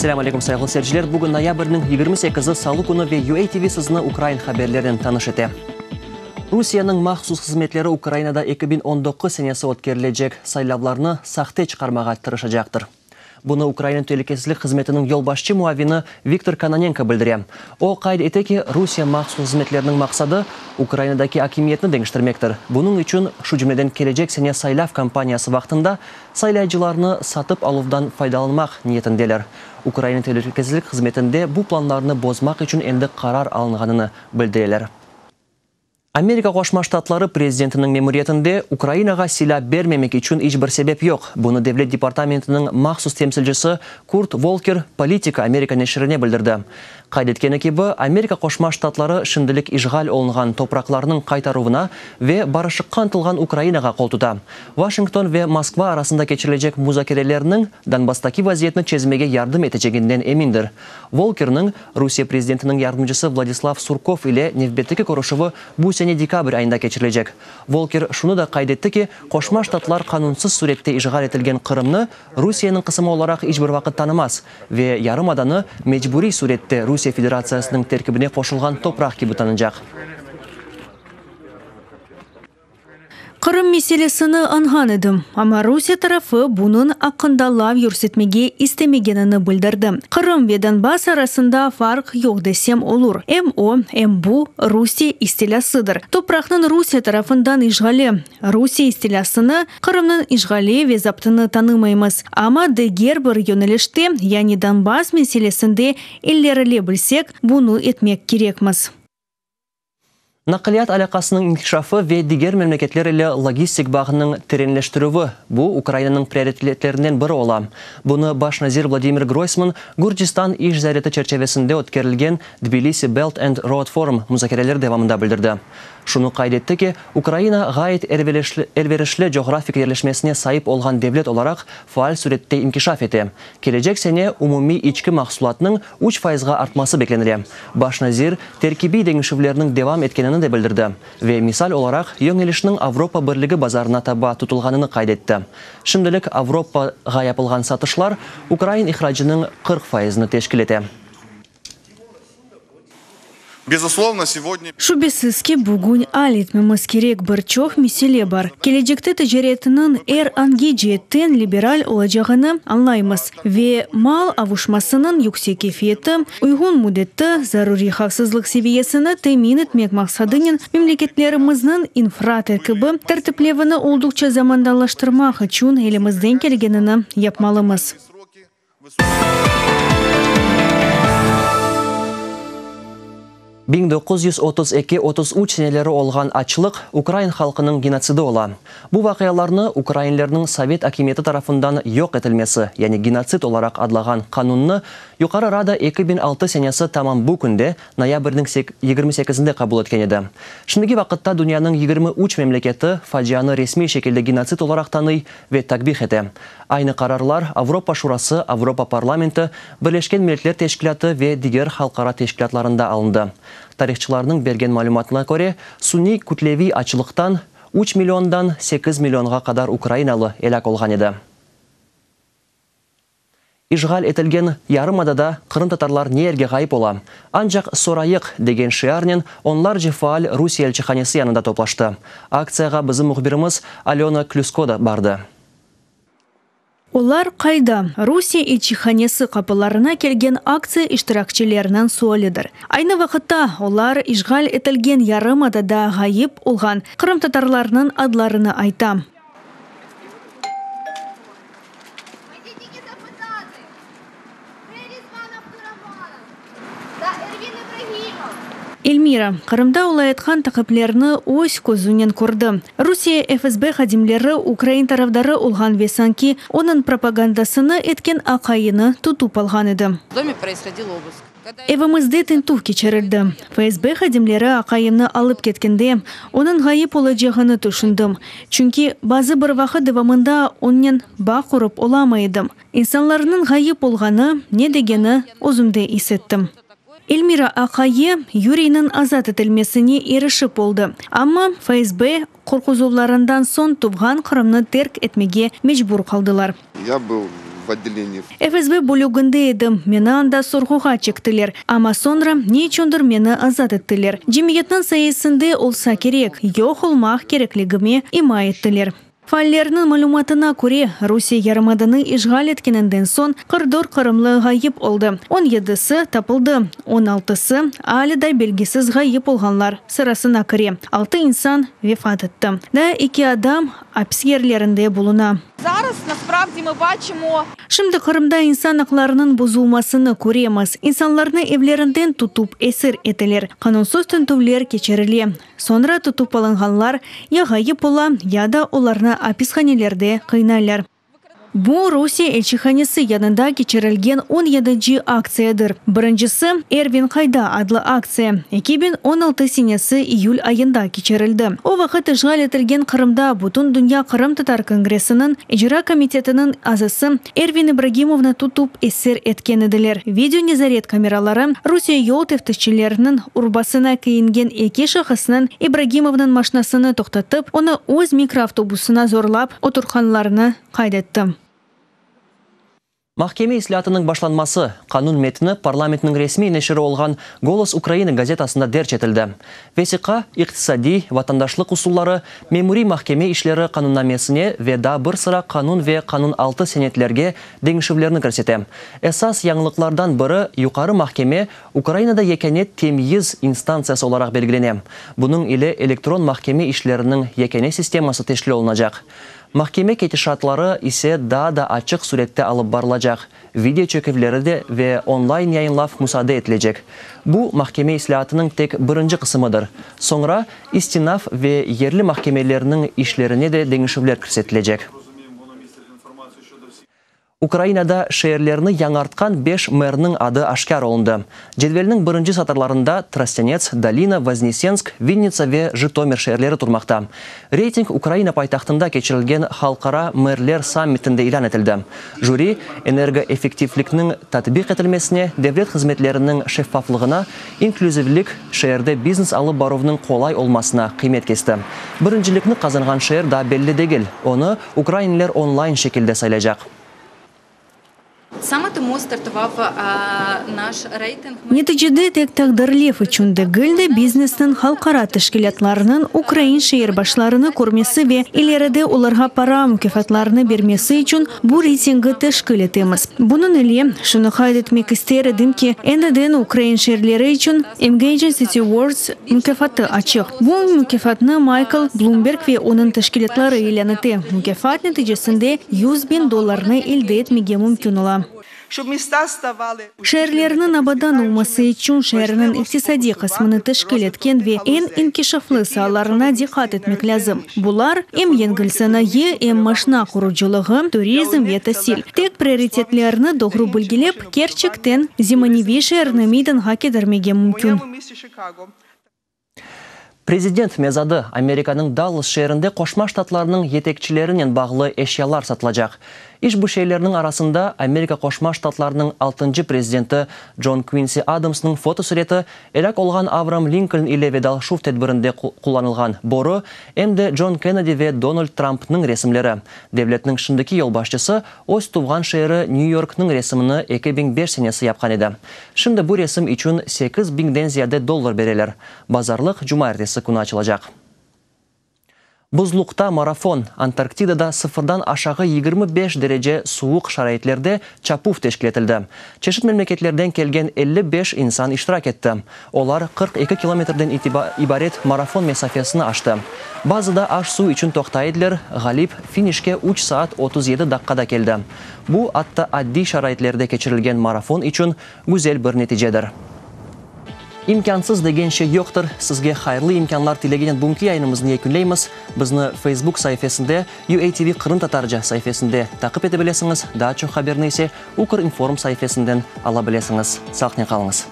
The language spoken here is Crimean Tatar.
Selâm aleyküm, sayğılı seyirciler! Bugün noyabrniñ 28-i, salı künü ve UATV sizni ukrain haberlerinen tanış ete. Rusiyeniñ mahsus hızmetleri Ukrainada 2019 senesi ötkerilecek saylavlarnı sahte çıqarmağa tırışacaqtır. Bunı Ukraina telükesizlik hızmetiniñ yolbaşçı muavini Viktor Kononenko bildire. O qayd ete ki, Rusiye mahsus hızmetleriniñ maqsadı, Ukrainadaki akimiyetni deñiştirmektir. Bunıñ içün, şu cümleden kelecek sene saylav kampaniyası vaqtında saylaycılarnı satıp aluvdan faydalanmaq niyetindeler. Ukraina telükesizlik hızmetinde bu planlarnı bozmaq içün endi qarar alınğanını bildireler. Amerika Qoşma Ştatları prezidentiniñ memuriyetinde Ukrainağa silâ bermemek içün iç bir sebep yoq. Bunı Devlet departamentiniñ mahsus temsilcisi Kurt Volker Politico Amerika neşirine bildirdi. Qayd etkeni kibi, Amerika Qoşma Ştatları şimdilik işğal olunğan topraqlarnıñ qaytaruvına ve barışıqqa ıntılğan Ukrainağa qoltuta. Washington ve Moskva arasında keçirilecek muzakerelerniñ Donbasstaki vaziyetni çezmege yardım eteceginden emindir. Volkerniñ Rusiye prezidentiniñ yardımcısı Vladislav Surkov ile nevbetteki körüşüvi bu sene dekabr ayında keçirilecek. Volker şunı da qayd etti ki, Qoşma Ştatlar qanunsız sürette işğal etilgen Qırımnı Rusiyeniñ qısımı olaraq iç bir vaqıt tanımaz ve yarımadanı mecburiy sürette Rusiye Federatsiyasınıñ terkibine qoşulğan topraq kibi tanıcaq. Qırım meselesini añğan edim, amma Rusiye tarafı bunıñ aqqında laf yürsetmege istemegenini bildirdi. Qırım ve Donbass arasında farq yoq desem olur. Em o, em bu, Rusiye istilâsıdır. Topraqnıñ Rusiye tarafından işğali. Rusiye istilâsını, Qırımnıñ işğali ve zaptını tanımaymız. Amma diger bir yönelişte, yani Donbass meselesinde ilerile bilsek, bunı etmek kerekmiz. Naqliyat alâqasınıñ inkişafı ve diger memleketler ile logistik bağınıñ terenleştirüvi, bu Ukrainanıñ prioritetlerinden biri ola. Bunı baş nazir Vladimir Groysman Gürcistan iş ziyareti çerçevesinde ötkerilgen Tbilisi Belt and Road Forum muzakereleri devamında bildirdi. Şunı qayd etti ki, Ukraina ğayet elverişli coğrafik yerleşmesine saip olğan devlet olaraq faal sürette inkişaf ete. Kelecek sene umumiy içki mahsulatnıñ üç fayızğa artması beklenile. Baş nazir, terkibiy deñişüvlerniñ devam etkenini de bildirdi ve misal olaraq yöñelişniñ Avropa Birligi bazarına taba tutulğanını qayd etti. Şimdilik Avropağa yapılğan satışlar ukrain ihracınıñ 40 fayızını teşkil ete. Şübesiz ki, bugün al etmemiz kerek bir çoq mesele bar. Kelecekte ticaretniñ er angi ceetten liberal olacağını añlaymız ve mal avuşmasınıñ yüksek keyfiyeti, uyğun müddeti, zaruriy havfsızlıq seviyesini temin etmek maqsadınen memleketlerimizniñ infraterkibi tertiplevini olduqça zamandalaştırmaq içün elimizden kelgenini yapmalımız. 1932-33 seneleri olğan açlıq ukrain halqınıñ genotsidi ola. Bu vaqialarnı ukrainlerniñ sovet akimiyeti tarafından yoq etilmesi, yani genotsid olaraq adlağan qanunnı Yuqarı Rada 2006 senesi tamam bu künde, noyabrniñ 28-inde qabul etken edi. Şimdiki vaqıtta dünyanıñ 23 memleketi facianı resmiy şekilde genotsid olaraq tanıy ve takbih ete. Aynı qararlar Avropa Şurası, Avropa Parlamenti, Birleşken Milletler Teşkilâtı ve diger halqara teşkilâtlarında alındı. Tarihçılarnıñ bergen malümatına köre, suniy kütleviy açlıqtan üç milliondan sekiz millionğa qadar ukrainalı elâk olğan edi. İşğal etilgen yarımadada qırımtatarlar ne yerge ğayıp ola? Ancaq sorayıq! degen şiarnen onlarca faal Rusiye elçihanesi yanında toplaştı. Aktsiyağa bizim mühbirimiz Alöna Klüsko da bardı. Olar qayda? Rusiye elçihanesi qapılarına kelgen aktsiya iştirakçileriniñ sualidir. Aynı vaqıtta, olar işğal etilgen yarımadada ğayıp olğan qırımtatarlarnıñ adlarını ayta. Elmira, Qırımda olayatqan taqiplerni öz közünen kördi. Rusiye FSB hadimleri ukrain tarafdarı olğan ve sanki onıñ propagandasını etken aqayını tutıp alğan edi. Evimizde tintüv keçirildi. FSB hadimleri aqayımnı alıp ketkende, onıñ ğayıp olacağını tüşündim. Çünki bazı bir vaqıt devamında onnen bağ qurıp olamay edim. İnsanlarnıñ ğayıp olğanı ne degeni özümde is ettim. Elmira aqayı Yuriyniñ azat etilmesine irişip oldı, amma FSB qorquzuvlarından soñ tuvğan Qırımnı terk etmege mecbur qaldılar. Ya был. в отделении. FSB bölüginde edim, meni anda sorğuğa çektiler, amma soñra ne içündir meni azat ettiler. Cemiyetniñ sayesinde olsa kerek, yoq olmaq kerekligime ima ettiler. Faallerniñ malümatına köre, Rusiye yarımadanı işğal etkeninden soñ 44 qırımlı ğayıp oldı, on yedisi tapıldı, on altısı alâ da belgisiz ğayıp olğanlar sırasına kire, altı insan vefat etti. Daa eki adam apis yerlerinde buluna. Şimdi Qırımda insan aqlarınıñ bozulmasını köremiz. İnsanlarnı evlerinden tutıp esir eteler, qanunsız tintüvler keçirile. Soñra tutıp alınğanlar ya ğayıp ola, ya da olarnı apishanelerde qıynaylar. Bu, Rusiye elçihanesi yanında keçirilgen on yedinci aktsiyadır. Birincisi, Ervin qayda adlı aktsiya 2016 senesi iyül ayında keçirildi. O vaqıt işğal etilgen Qırımda Bütündünya qırımtatar kongressiniñ icra komitetiniñ azası Ervin İbragimovnı tutıp esir etken ediler. Video nezaret kameraları Rusiye yol teftişçileriniñ urbasına kiyingen eki şahısnıñ İbragimovnıñ maşnasını toqtatıp, onı öz mikroavtobusına zorlap oturtqanlarını qayd etti. Mahkeme islâatınıñ başlanması, qanun metni parlamentniñ resmiy neşiri olğan Golos Ukrainı gazetasında derc etildi. Vesiqa, iqtisadiy, vatandaşlıq usulları, memuriy mahkeme işleri qanunnamesine ve daa bir sıra qanun ve qanun altı senetlerge deñişüvlerni kirsete. Esas yañılıqlardan biri, Yuqarı mahkeme Ukrainada yekâne temyiz instantsiyası olaraq belgilene. Bunıñ ile elektron mahkeme işleriniñ yekâne sisteması teşkil olunacaq. Mahkeme ketişatları ise daa da açıq sürette alıp barılacaq, video çeküvleri de ve onlayn yayınlav musaade etilecek. Bu, mahkeme islâatınıñ tek birinci qısımıdır. Soñra istinaf ve yerli mahkemelerniñ işlerine de deñişüvler kirsetilecek. Ukrainada şeerlerni yañartqan beş merniñ adı aşkâr olundı. Cedvelniñ birinci satırlarında Trostyanets, Dolina, Voznesensk, Vinnitsa ve Jıtomir şeerleri turmaqta. Reyting Ukraina paytahtında keçirilgen Halqara merler sammitinde ilân etildi. Jüri, energoeffektivlikniñ tatbiq etilmesine, devlet hızmetleriniñ şeffaflığına, inklüzivlik, şeerde biznes alıp baruvnıñ qolay olmasına qıymet kesti. Birincilikni qazanğan şeer daa belli degil, onı ukrainliler onlayn şekilde saylaycaq. Neticede tek taqdirlev içün degil de, biznesniñ halqara teşkilâtlarınıñ ukrain şeer başlarını körmesi ve ileride olarğa para mukâfatlarını bermesi içün bu reytingi teşkil etemiz. Bunıñ ile, şunı qayd etmek ister edim ki, endiden ukrain şeerleri içün Engaging City Awards mukâfatı açıq. Bu mukâfatnı Maykl Blumberg ve onıñ teşkilâtları ilân ete. Mukâfat neticesinde 100.000 dollarnı elde etmege mümkün ola. Şeerlerniñ abadan olması içün şeerniñ iqtisadiy qısmını teşkil etken ve eñ inkişaflı saalarına diqqat etmek lâzim. Bular, em yengil sanayı, em maşna qurucılığı, turizm ve tasil. Tek prioritetlerni doğru belgilep, kerçekten zemaneviy şeerni meydanğa ketirmege mümkün. Prezident mezadı, Amerikanıñ Dallas şeerinde Qoşma Ştatlarnıñ yetekçilerinen bağlı eşyalar satılacaq. İşbu şeylerniñ arasında Amerika Qoşma Ştatlarınıñ altıncı prezidenti Con Quincy Adamsnıñ fotosüreti, elâk olğan Avram Linkoln ile vedalşuv tedbirinde qullanılğan boru, em de Con Kennedy ve Donald Trampnıñ resimleri. Devletniñ şimdiki yolbaşçısı öz tuvğan şeeri Nyü-Yorknıñ resimini 2005 senesi yapqan edi. Şimdi bu resim içün sekiz biñden ziyade dollar bereler. Bazarlıq cumaertesi künü açılacaq. Buzluqta marafon, Antarktidada sıfırdan aşağı 25 derece suvuq şaraitlerde çapuv teşkil etildi. Çeşit memleketlerden kelgen 55 insan iştirak etti. Olar 42 kilometrden ibaret marafon mesafesini aştı. Bazıda aş-suv içün toqtay ediler, ğalip finişke üç saat 37 daqqada keldi. Bu, atta addiy şaraitlerde keçirilgen marafon içün güzel bir neticedir. İmkânsız degen şey yoqtır. Sizge hayırlı imkânlar tilegenen bugünki yayınımıznı yekünleymiz. Bizni Facebook saifesinde, UATV Qırımtatarca saifesinde taqip ete bilesiñiz, daa çoq haberni ise Ukrinform saifesinden ala bilesiñiz. Sağlıqnen qalıñız.